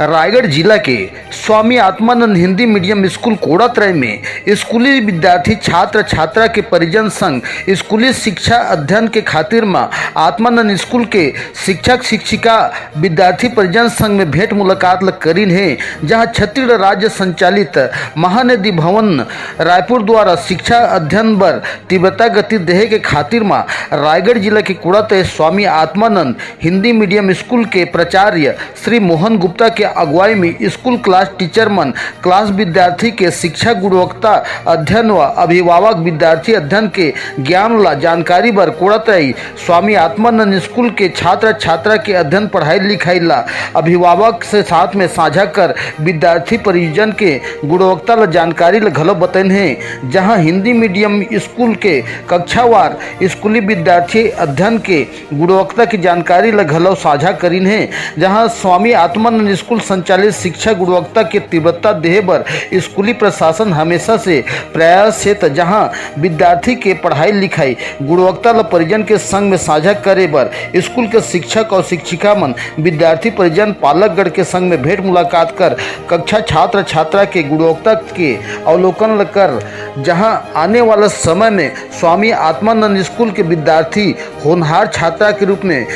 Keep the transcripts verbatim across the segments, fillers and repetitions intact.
रायगढ़ जिला के Swami Atmanand Hindi medium school Kodatarai में स्कूली विद्यार्थी छात्र छात्रा के परिजन संग स्कूली शिक्षा अध्ययन के खातिर म आत्मानंद स्कूल के शिक्षक शिक्षिका विद्यार्थी परिजन संग में भेंट मुलाकात ल करिन हे, जहां छत्तीसगढ़ राज्य संचालित महानदी भवन रायपुर द्वारा शिक्षा अध्ययन बर तीव्रता गति देहे के खातिर म रायगढ़ जिला के कोड़ातराई स्वामी आत्मानंद हिंदी मीडियम स्कूल के प्राचार्य श्री मोहन गुप्ता के अगुवाई में स्कूल क्लास टीचर मन क्लास विद्यार्थी के शिक्षा गुणवत्ता अध्ययन व अभिभावक विद्यार्थी अध्ययन के ज्ञान ला जानकारी बर कोड़ातराई स्वामी आत्मानंद स्कूल के छात्र छात्रा के अध्ययन पढ़ाई लिखाई ला अभिभावक से साथ में साझा कर विद्यार्थी परिजन के गुणवत्ता ला जानकारी ला घलो बतैन हे, जहां हिंदी मीडियम स्कूल के कक्षावार स्कूली विद्यार्थी अध्ययन के गुणवत्ता के जानकारी ल घलो साझा करिन हे, जहां स्वामी आत्मानंद स्कूल संचालित शिक्षा गुणवत्ता के तीव्रता देहे बर स्कूली प्रशासन हमेशा से प्रयास हे, त जहां विद्यार्थी के पढ़ाई लिखाई गुणवत्ता ल परिजन के संग में साझा करे बर स्कूल के शिक्षक और शिक्षिका मन विद्यार्थी परिजन पालकगण के संग में भेंट मुलाकात कर कक्षा छात्र छात्रा के गुणवत्ता के अवलोकन ल कर, जहां आने वाला समय में स्वामी आत्मानंद स्कूल के विद्यार्थी होनहार छात्रा के रूप में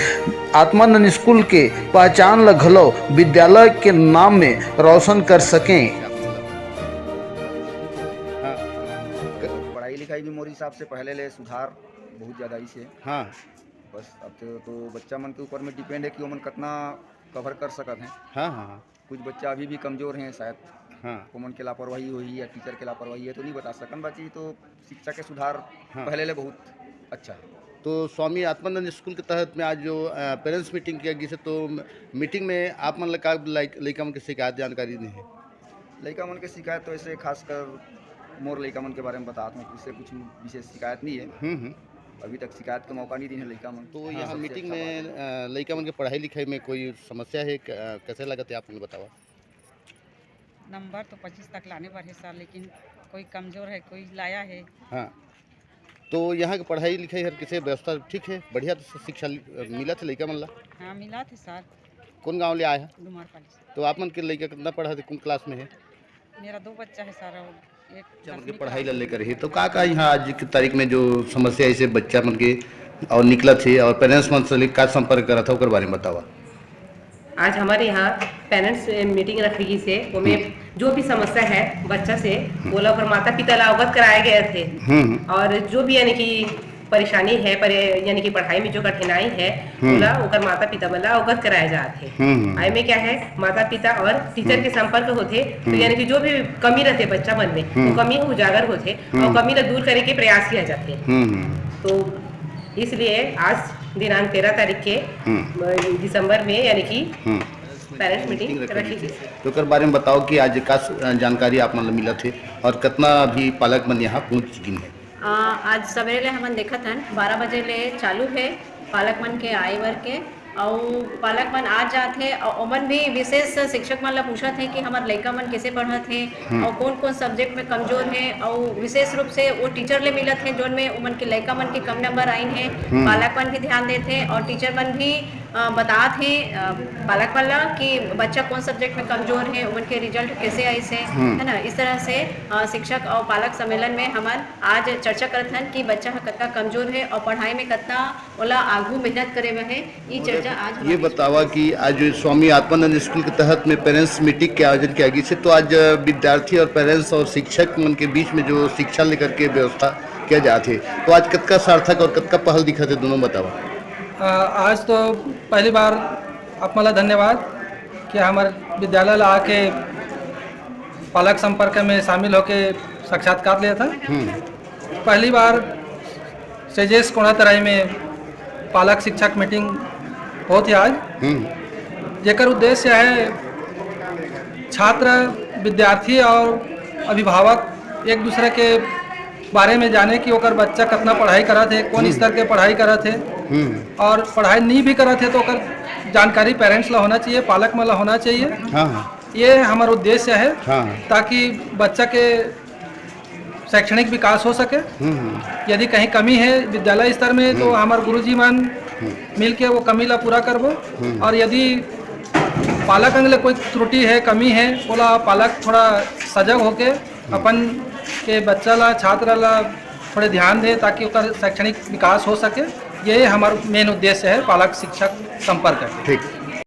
आत्मानंद स्कूल के पहचान ल घलो विद्यालय के नाम में रोशन कर सकें। पढ़ाई लिखाई भी मोर हिसाब से पहले ले सुधार बहुत ज़्यादा इसे। हाँ। बस अब तो, तो बच्चा मन के ऊपर में डिपेंड है कि ओमन कितना कवर कर सकत हैं। हाँ हाँ हाँ। कुछ बच्चा अभी भी कमज़ोर हैं शायद। हाँ। ओमन के लापरवाही होही या टीचर के लापरवाही है तो नहीं बता सकन, बाकी तो शिक्षा के सुधार हाँ। पहले ले बहुत अच्छा है। तो स्वामी आत्मानंद स्कूल के तहत में आज जो पेरेंट्स मीटिंग किया गई है, तो मीटिंग में आप मन ला का लाइक लइका मन के शिकायत जानकारी नहीं है? लइका मन के शिकायत तो ऐसे खासकर मोर लइका मन के बारे में बतात हूँ, इससे कुछ विशेष शिकायत नहीं है। हम्म हम्म। अभी तक शिकायत का मौका नहीं दीन है लइका मन। तो हाँ, यहाँ सबसे मीटिंग अच्छा में बात है। अ, लइका मन के पढ़ाई लिखाई में कोई समस्या है, क- अ, कैसे लगत है आप मन बतावा? नंबर तो पच्चीस तक लाने बर हे सर, लेकिन कोई कमजोर है, कोई लाया है। हाँ। तो यहाँ के पढ़ाई लिखाई हर किसे व्यवस्था ठीक है, बढ़िया तो शिक्षा लि- मिलत है लइका मन ला? हाँ, मिला थे सर। कौन गांव ले आए हैं? डुमरपाली से। तो आप मन के लइका कितना पढ़ा थे, कौन क्लास में है? मेरा दो बच्चा है सर, और एक बच्चा मन के दसवीं पढ़ाई class ला में। लेकर ही, तो का का यहाँ आज की तारीख में जो समस्या ऐसे बच्चा मन के और निकलत है और पेरेंट्स मन से का संपर्क करत है, ओकर बारे में बतावा। आज हमारे यहाँ पेरेंट्स मीटिंग रखे गई से, ओमे जो भी समस्या है बच्चा से, ओला ओकर माता पिता ला अवगत कराए गए थे। हम्म। और जो भी यानी कि परेशानी है, परे, यानी कि पढ़ाई में जो कठिनाई है, हम्म। ओला ओकर माता पिता मन ला अवगत कराए जात है। हम्म। एमे क्या है, माता पिता और टीचर के संपर्क होथे, तो हम्म। यानी कि जो भी कमी रहते बच्चा मन में, हम्म। वो कमी उजागर होथे हम्म। और कमी ला दूर करे के प्रयास किया जाते। हम्म। तो इसलिए आज दिनांक तेरह तारीख के हम्म। अ, दिसंबर में यानी कि हम्म। पेरेंट्स मीटिंग रखी गई है। तो ओकर बारे में बताओ कि आज का स- जानकारी आप मन ला मिलत है और कितना अभी पालक मन यहाँ पहुँच चुकिन है? अ, आज सवेरे ले हमन देखत हन, बारह बजे ले चालू है पालक मन के आए बर के, अउ पालक मन आ जात हे, अउ ओमन भी विशेष शिक्षक मन ला पूछत हे कि हमर लइका मन कैसे पढ़त हे, अउ कौन कौन सब्जेक्ट में कमजोर हे, अउ विशेष रूप से वो टीचर ले मिलत हे, जोन में ओमन के लइका मन के कम नंबर आइन हे। पालक मन भी ध्यान देत हे, अउ टीचर मन भी अ, बतात हे, अ, पालक मन ला कि बच्चा कौन सब्जेक्ट में कमजोर हे, ओमन के रिजल्ट कैसे आइस हे, है ना। इस तरह से, अ, शिक्षक और पालक सम्मेलन में हमन आज चर्चा करत हन कि बच्चा ह कतका कमजोर हे और पढ़ाई में कतना ओला आगू मेहनत करे बर हे। ई चर्चा आज ये हमारे बतावा कि आज जो स्वामी आत्मानंद स्कूल के तहत में पेरेंट्स मीटिंग के आयोजन किया गया, तो आज विद्यार्थी और पेरेंट्स और शिक्षक मन के बीच में जो शिक्षा लेकर के व्यवस्था किया जात हे, तो आज कतका सार्थक और कतका पहल दिखत हे, दोनों बतावा। अ, आज तो पहली बार आप मन ला धन्यवाद कि हमर विद्यालय ला आके पालक संपर्क में शामिल होके साक्षात्कार लेत हन। पहली बार सेजेस कोंडातराई में पालक शिक्षक मीटिंग होत हे आज, जेकर उद्देश्य है छात्र, विद्यार्थी और अभिभावक एक दूसरे के बारे में जाने कि ओकर बच्चा कितना पढ़ाई करत हे, कौन स्तर के पढ़ाई करत हे, और पढ़ाई नहीं भी करत हे तो ओकर जानकारी पेरेंट्स ला होना चाहिए, पालक मन ला होना चाहिए। हाँ हाँ। ये हमर उद्देश्य है, हाँ। ताकि बच्चा के शैक्षणिक विकास हो सके। यदि कहीं कमी है विद्यालय स्तर में तो हमर गुरुजी मन मिलके वो कमी ला पूरा करबो, और यदि पालक अंग ले कोई त्रुटि है, कमी है, ओला पालक थोड़ा सजग होके अपन के बच्चा ला, छात्र ला थोड़े ध्यान दे, ताकि ओकर शैक्षणिक विकास हो सके। ये हमारा मेन उद्देश्य है पालक शिक्षक संपर्क के। ठीक।